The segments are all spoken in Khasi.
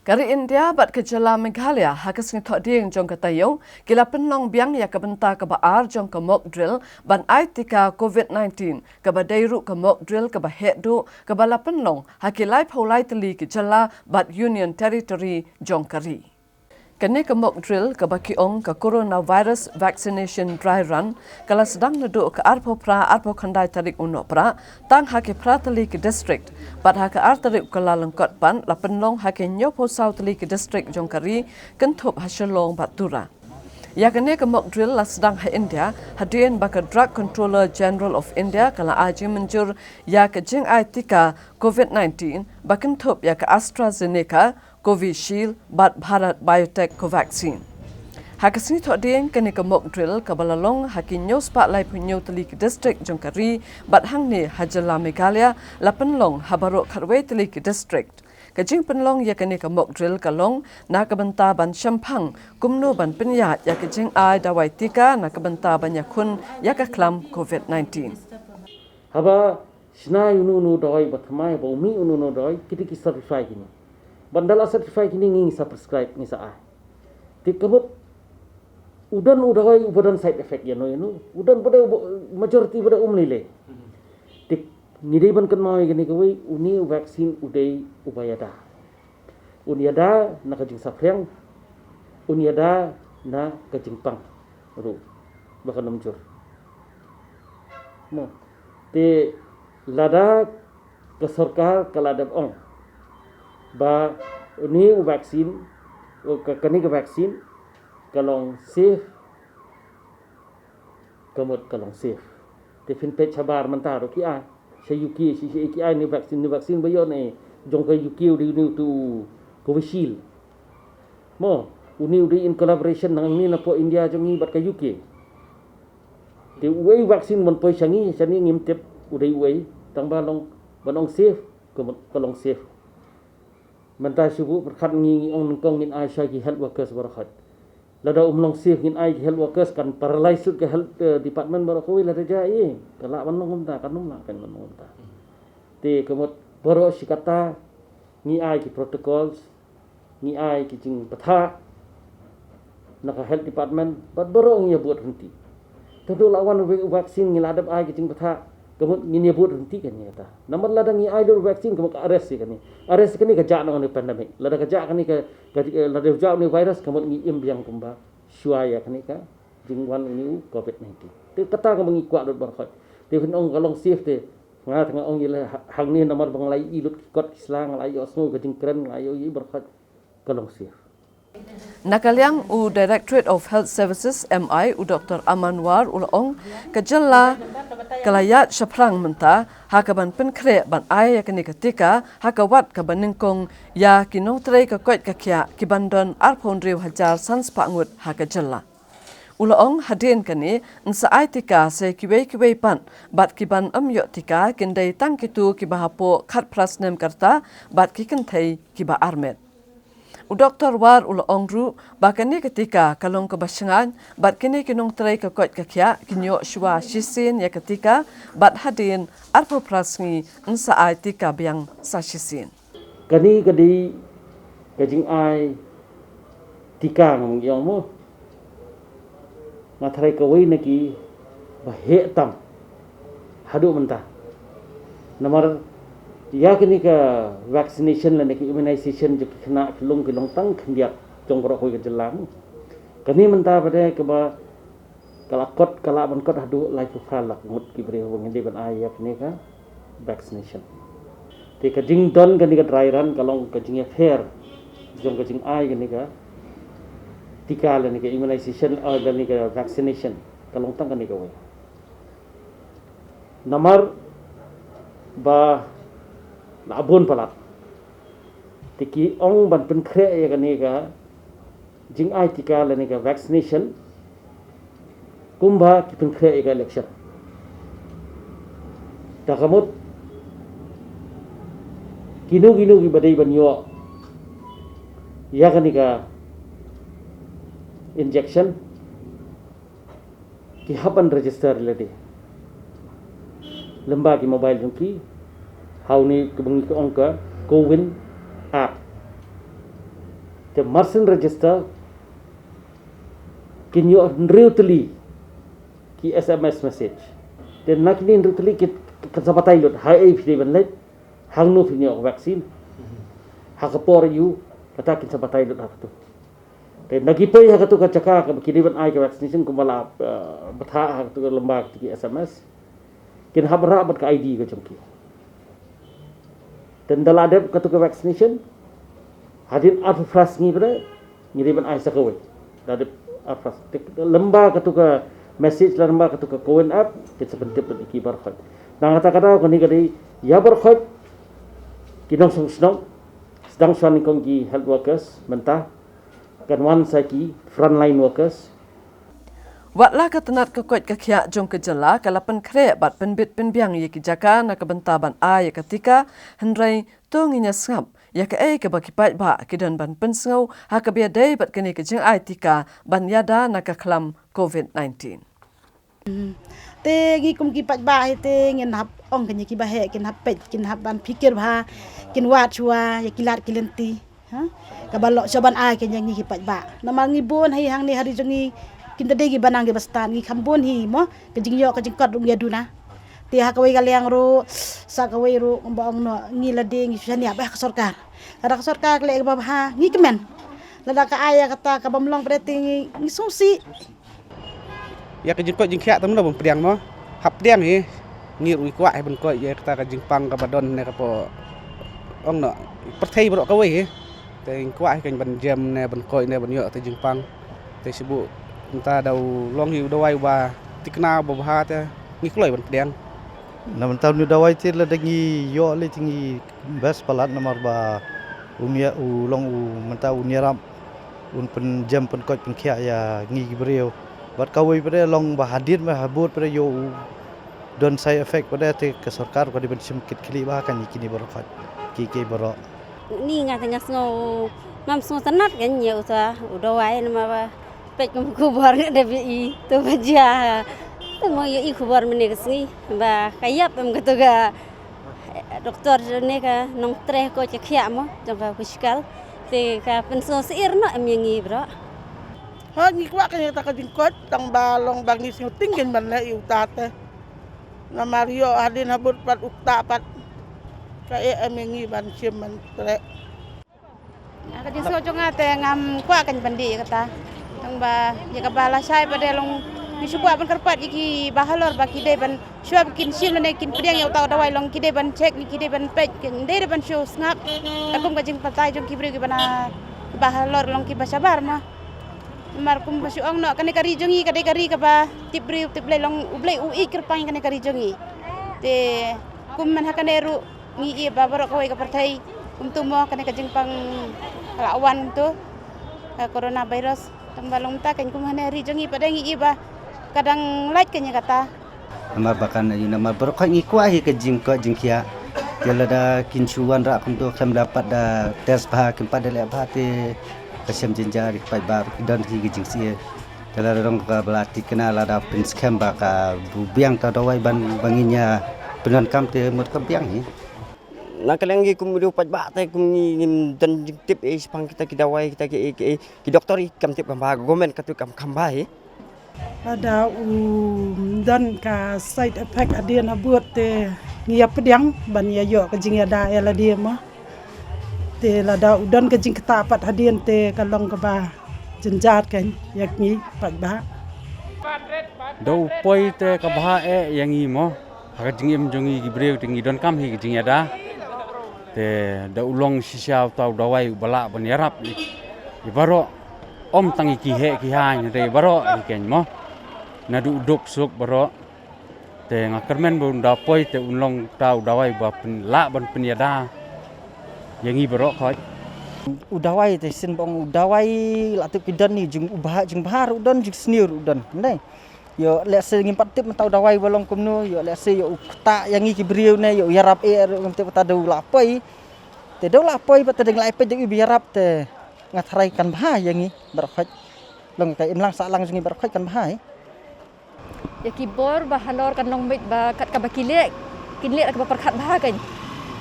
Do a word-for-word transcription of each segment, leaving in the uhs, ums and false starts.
Ka ri India bad ka jylla Meghalaya ha ka sngi Thohdieng jong ka taïew ki la pynlong biang ïa ka bynta kaba ar jong ka mock drill ban ai tika covid nineteen, kaba dei ruh ka mock drill kaba heh duh kaba la pynlong ha ki laiphew lai tylli ki jylla bad Union Territory jong ka ri. Kane ka mock drill kaba ki ong ka Coronavirus Vaccination Dry Run ka la sdang naduh ka arphew phra arphew khyndai tarik u Nohprah, tang ha ki phra tylli ki district, bad ha ka ar tarik u Kyllalyngkot pat la pynlong ha ki hynñiewphew saw tylli ki district jong ka ri, kynthup ha Shillong bad Tura. Ïa kane ka mock drill la sdang ha India hadien ba ka Drug Controller General of India ka la ai jingmynjur ïa ka jingai tika covid nineteen ba kynthup ïa ka AstraZeneca, Covishield bad Bharat Biotech Covaxin. Ha ka sngi Thohdieng kane ka mock drill kaba la long ha ki hynñiew spah laiphew hynñiew tylli ki district jong ka ri bad hangne ha jylla Meghalaya la pynlong ha baroh khatwei tylli ki district. Ka jingpynlong ïa kane ka mock drill ka long na ka bynta ban shemphang kumno ban pynïaid ïa ka jingai dawai tika na ka bynta ban ïakhun ïa ka khlam covid nineteen. Haba shna ïa uno uno u dawai, ba thymmai ba u mih uno uno u dawai, kita ki certify kine. Ban da la certify kine ngi sa prescribe, ngi sa ai. Te ka mut u don u dawai uba don side effect ïano ïano. U don ba dei uba, majority ba dei um lei lei. Te ngi dei ban kynmaw ïa kane kawei, une u vaccine u dei uba ïada. Un ïada na ka jingsaphriang, un ïada na ka jingpang ruh ba kan ym jur. Mo. Te lada ka sorkar ka la dep ong ba une u vaccine, u ka, kane ka vaccine ka long safe, ka mut ka long safe. Te phin peit shabar mynta ruh ki ai sha U K, shi shi ki ai une u vaccine, une u vaccine ba ïoh ne jong ka U K u dei une uto u Covishield. Mo, une u dei in collaboration nangne na poh India jong ngi bad ka U K. Te uwei u vaccine ban poi sha ngi, shane ngim tip u dei uwei, tang ba long, ban ong safe, ka mut ka long safe. Mynta shu buh pyrkhat ngi, ngi ong nyngkong ngin ai sha ki health workers baroh khoit. Lada um long safe ngin ai ki health workers kan paralyze lut ka health, eh, department baroh kawei lada jia ïa. Ka lah ban long kumta, kan ym lah kan ban long kumta. Te ka mut baroh shi katta ngi ai ki protocols, ngi ai ki jingbthah na ka health department, bad baroh ngi ïa bud ryntih. Te haduh la wan u vaccine ngi la dep ai ki jingbthah, ka mut ngin ïa bud ryntih kane kata. Namar lada ngi ai lut u vaccine ka mut ka arrest ïa kane. Arrest ïa kane ka jah na une u pandemic. Lada ka jah kane ka, ka, lada jah une u virus ka mut ngi im biang kumba shuwa ïa kane ka jingwan une u covid nineteen. Te kata kaba ngi kwah lut baroh khoit. Te phin ong ka long safe te. Nga te nga ong ïa la ha-, hangne namar ba nga la ïohi lut ki kot ki sla, nga la ïohsngew ka jingkren, nga la ïohi baroh khoit. Ka long safe. Na ka liang u Directorate of Health Services, M I, u Doctor Aman War u la ong ka jylla ka la ïaid shaphrang mynta ha kaban pynkhreh ban ai ïa kane ka tika ha ka wat kaba nyngkong ïa ki nongtrei ka koit ka khiah ki ban don arphew hynriew hajar san spah ngut ha ka jylla. U la ong hadien kane yn sa ai tika sa ïa kiwei kiwei pat, bad ki ban ym ïoh tika kin dei tang kito kiba hapoh khatphra snem ka rta bad ki kynthei kiba armet. U Doctor War u la ong ruh ba kane ka tika ka long kaba shngaiñ, bad kine ki nongtrei ka koit ka khiah kin ïoh shuwa shisien ïa ka tika, bad hadien arphew phra sngi yn sa ai tika biang sa shisien. Kane ka dei ka jingai tika, nga ong mo. Nga tharai kawei na kiba heh tam haduh mynta. Namar ïa kane ka vaccination lane ka immunization jong ki khynnah ki long, ki long tang khyndiat jong baroh kawei ka jylla mo. Kane mynta pat de kaba ka la kot, ka la ban kot haduh laiphew phra lak ngut ki briew ba ngin dei ban ai ïa kane ka vaccination. Te ka jingdon kane ka dry run ka long ka jingïapher jong ka jingai kane ka tika lane ka immunization, eh, lane ka vaccination, ka long tang kane kawei. Namar ba la bun palat te ki ong ban pynkhreh ïa kane ka jingai tika lane ka vaccination kumba ki pynkhreh ïa ka election. Da ka mut kino kino kiba dei ban ïoh ïa kane ka injection ki hap ban register ïa lade lyngba ki mobile jong ki ha une kaba ngi ong ka CoWIN app. Te marsien register kin ïoh hynriew tylli ki S M S message. Te na kine hynriew tylli ki, kan sa batai lut ha ei phi dei ban leit, hangno phin ïoh vaccine, ha ka por aïu, kata kin sa batai lut ha katu. Te na ki poi ha katu ka jaka kaba ki dei ban ai ka vaccination kumba la, eh, bthah ha katu ka lamba katu ki S M S, kin hap rah bad ka I D ka jong ki. Te ynda la dep katu ka vaccination, hadien arphew phra sngi pat, ngi dei ban ai sa kawei. La dep arphew phra. Te lymba katu ka message, lymba katu ka CoWIN app, kin sa pyntip ïa ki baroh khoit. Na kata ka daw kane ka dei ïa baroh khoit ki nongshong shnong, sdang shwa nyngkong ki health workers, mynta kan wan sa ki frontline workers. Watla ka tnat ka koit ka khiah jong ka jylla ka la pynkhreh bad pynbit pynbiang ïa ki jaka na ka bynta ban ai ïa ka tika, hynrei to ngin ïa sngap ïa kaei kaba ki paidbah ki don ban pynsngew ha kaba ïadei bad kane ka jingai tika ban ïada na ka khlam COVID nineteen. Hmm. Te ngi kum ki paidbah hi te ngin hap ong kane ki baheh, kin hap peit, kin hap ban phikir bha, kin wad shuwa ïa ki lad ki lynti. Ha? Kaba lok sha ban ai kane ïa ngi ki paidbah. Namar ngi bun hi hangne ha ri jong ngi, kim da dei kiba nang kiba stad, ngi kham bun hi mo, ka jingïoh ka jingkot ruh ngi ïa duna. Te ha kawei ka liang ruh, sa kawei ruh, ba ong noh, ngi lade ngi shu shaniah bha ka sorkar. Lada ka sorkar ka leh kaba bha, ngi kmen. Lada ka ai ïa kata kaba ym long pat te ngi, ngi sngewsih. Ïa ka jingkoit jingkhiah te mano ban pdiang mo. Hap pdiang hi. Ngi ruh ngi kwah hi ban koit ïa kata ka jingpang kaba don ne ka po, ong noh, pyrthei baroh kawei hi. Te ngi kwah hi kan ban jem ne ban koit ne ban ïoh te jingpang. Te shu buh mynta da u long hi u dawai uba thikna uba bha te ngi kloi ban pdiang. Na mynta une u dawai te lada ngi ïoh lei te ngi best palat namar ba un ïa u long u mynta un ïarap, un pynjem pynkoit pynkhiah ïa ngi ki briew. Bad kawei pat de long ba hadien ba ha bud pat de ïoh u don side effect pat de te ka sorkar ka dei ban shim kit khlieh bha kan ïa kine baroh khoit. Ki ki baroh. Ni nga te nga sngew, ngam sngewtynnat kan ïa uta u dawai namar ba peit kum khubor nga da peit i to ba jia. Te mo ïa i khubor mynne ka sngi ba ka ïap em ka to ka, eh, doktor ne ka nongtrei koit ka khiah mo jong ka hospital. Te ka pynsngewsih noh em ïa ngi baroh. Ha ngi kwah ka ïa ta ka jingkoit tang ba long ba ngi sngewtynnat ban leh ïa uta te. Namar ïoh hadien ha bud pat uta pat ka eh em ïa ngi ban shim ban treh. Ka jingsngew jong nga te ngam kwah kan ban dih ïa kata. Tang ba ïa kaba lashai pat de long ngi shu kwah ban kyrpad ïa kiba halor ba ki dei ban shuwa ba kin shim lane kin pdiang ïa uta u dawai long ki dei ban check ne ki dei ban peit, kin dei ban shu sngap. Te kum ka jingbatai jong ki briew kiba na kiba halor long kiba shabar ma. Namar kum ba shu ong noh kane ka ri jong ngi ka dei ka ri kaba tip briew tip Blei long U Blei u ïeit kyrpang kane ka ri jong ngi. Te kum man ha kane ruh ngi ïa ba baroh kawei ka pyrthei kumtu mo kane ka jingpang ka la wan kumtu ka coronavirus. Tang ba long mynta kan kum hane ri jong ngi pat de ngi ïa ba ka dang lait kane kata. Namar ba kan ïa namar baroh khoit ngi kwah hi ka jingkoit jingkhiah. Te lada kin shu wanrah kumtu khlem da pat da test bha kim pat da leh bha te ka shem jynjar ïa ki paidbah ki don hi ka jingsih. Te lada dang kaba la thikna lada pynskhem ba ka biang ta dawai ban ba ngin ïa pyndonkam te mut ka biang hi. Na ka liang ngi kum u paidbah te kum ngi ngim don jingtip ei shaphang kita ki dawai kita ki ei ki ei ki doktor i kam tip kam bha, government ka tu kam kham bha hi. Lada u don ka side effect hadien ha bud te ngi ïa pdiang ban ïa ïoh ka jingïada ïa lade ma. Te lada u don ka jingktah pat hadien te ka long kaba jynjar kan ïa ngi paidbah. Da u poi te ka bha eh ïa ngi mo. Ha ka jingim jong ngi ki briew te ngi donkam hi ka jingïada. Te da u long shisha uta u dawai uba lah ban ïarap ïa baroh. Ym tang ïa ki heh ki haiñ hynrei baroh ïa keiñ mo. Naduh u duk suk baroh. Te nga kyrmen ba un da poi te un long uta u dawai ba pyn lah ban pynïada ïa ngi baroh khoit. U dawai te sien ba ong u dawai la tip ki don ni jing u bha jing bha ruh don jing sniew ruh don. Ndai. Ïoh lehse ngim pat tip mynta u dawai ba long kumno, ïoh lehse ïoh u ktah ïa ngi ki briew ne, ïoh u ïarap eh ruh ngim tip kata da u la poi. Te da u la poi ba te dang la peit da u ba ïarap te nga tharai kan bha ïa ngi baroh khoit. Long ka imlang sahlang jong ngi baroh khoit kan bha. Ïa ki bor ba halor kan long beit ba kat kaba ki leh, kin leh kaba pyrkhat bha kan.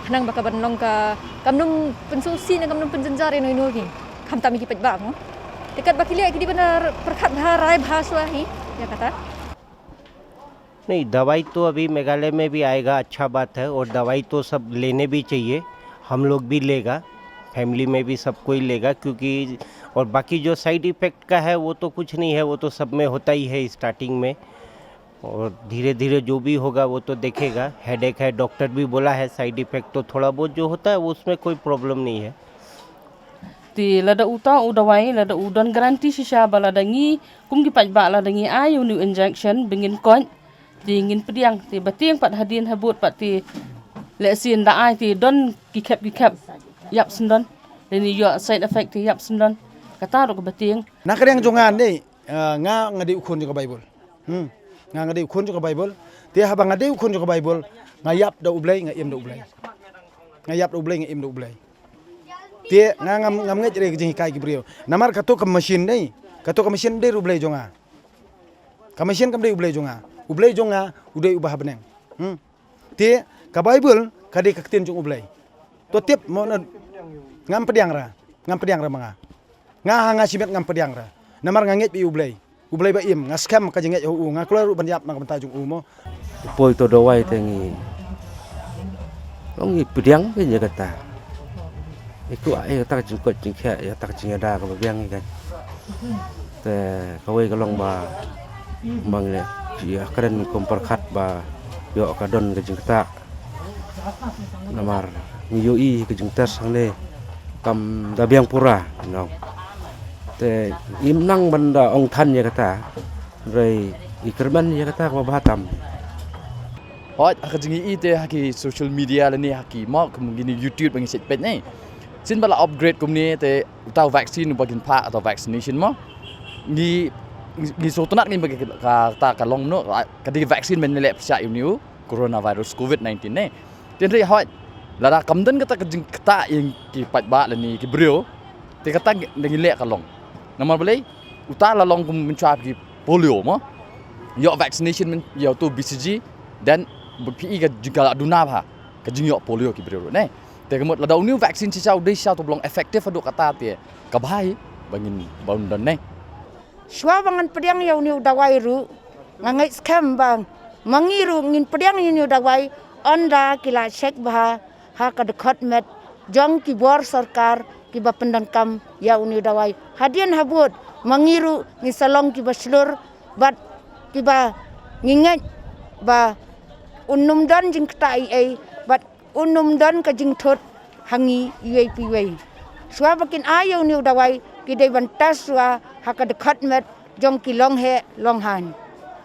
Khnang ba ka ban long ka kam num pynsngewsih ne kam num pynjynjar ïa noi noi ki. Khamtam ïa ki paidbah mo. Te katba ki leh ki dei ban pyrkhat bha, rai bha shuwa hi ïa kata. नहीं, दवाई तो अभी मेघालय में भी आएगा, अच्छा बात है। और दवाई तो सब लेने भी चाहिए, हम लोग भी लेगा, फैमिली में भी सब कोई लेगा। क्योंकि और बाकी जो साइड इफेक्ट का है वो तो कुछ नहीं है, वो तो सब में होता ही है स्टार्टिंग में। और धीरे धीरे जो भी होगा वो तो देखेगा। हेडेक है, डॉक्टर भी बोला है, साइड इफेक्ट तो थोड़ा बहुत जो होता है वो उसमें कोई प्रॉब्लम नहीं है। Te lada uta u dawai, lada u don garanti shisha ba lada ngi kum ki paidbah lada ngi ai u new injection ba ngin koit, te ngin pdiang, te ba tieng pat hadien habud pat te lehsin da ai te don ki khep ki khep ïap sendon. Leni ïoh side effect te ïap sendon. Kata ruh ka ba tieng. Na ka riang jong nga ne, nga nga dei u khun jong ka Bible. Hmm. Nga nga dei u khun jong ka Bible. Te haba nga dei u khun jong ka Bible, nga ïap da u Blei, nga im da u Blei. Nga ïap da u Blei, nga im da u Blei. Te nga ngam ngam ngeit re ka jinghikai ki briew. Namar kato ka machine dei. Kato ka machine dei u Blei jong nga. Ka machine kam dei u Blei jong nga. U Blei jong nga u dei uba ha bneng. Hmm. Te ka Bible ka dei ka ktien jong u Blei. To tip mo na ngam pdiang ra. Ngam pdiang ra ma nga. Nga ha nga shimet ngam pdiang ra. Namar nga ngeit ba i u Blei. U Blei ba im, nga skhem ka jingngeit ha u, nga kloi ruh ban ïap na ka bynta jong u mo. Poi to dawai te ngi. Long ngi pdiang ke ïa kata. Iku ai kata ka jingkoit jingkhiah ïa kata ka jingïada ka ba biang ïa ka. Te kawei ka long ba mang le ïa kren kum pyrkhat ba ïoh ka don ka jingkata. Namar ngi ïohi ka jingtest hangne kam da biang pura nong. Te im nang ban da ong than ïa kata rei i kyrmen ïa kata kaba bha tam. Hoi ha ka jingïohi te ha ki social media lane ha ki mo kum ngi ni YouTube ngi seit peit ne. Sien ba la upgrade kumne te uta u vaccine uba kin phah uta u vaccination mo. Ngi ngi sngewtynnat ngi ba kata ka long no ka dei vaccine ban leh pyrshah ïa une u coronavirus covid nineteen ne. Te hynrei hoi lada kam don kata ka jingktah ïa ki paidbah lane ki briew te kata da ngi leh ka long. Namar balei uta la long kum mynshuwa ki polio mo. Ïoh vaccination ïa uto u B C G then phi i ka jingkhlad duna bha ka jingïoh polio ki briew ruh ne. Te ka mut lada une u vaccine shisha u dei shisha uto ba long effective haduh kata te ka bha hi ba ngin ba un don ne. Shuwa ba ngan pdiang ïa une u dawai ruh nga ngeit skhem ba ma ngi ruh ngin pdiang ïa une u dawai ynda ki la check bha ha ka dkhot met jong ki bor sorkar kiba pyndonkam ïa une u dawai. Hadien habud ma ngi ruh ngi sa long kiba shlur bad kiba ngi ngeit ba un ym don jingktah ei ei bad un ym don ka jingthut ha ngi iwei pa iwei. Shuwa ba kin ai ïa une u dawai ki dei ban test shuwa ha ka dkhot met jong ki longheh longhaiñ.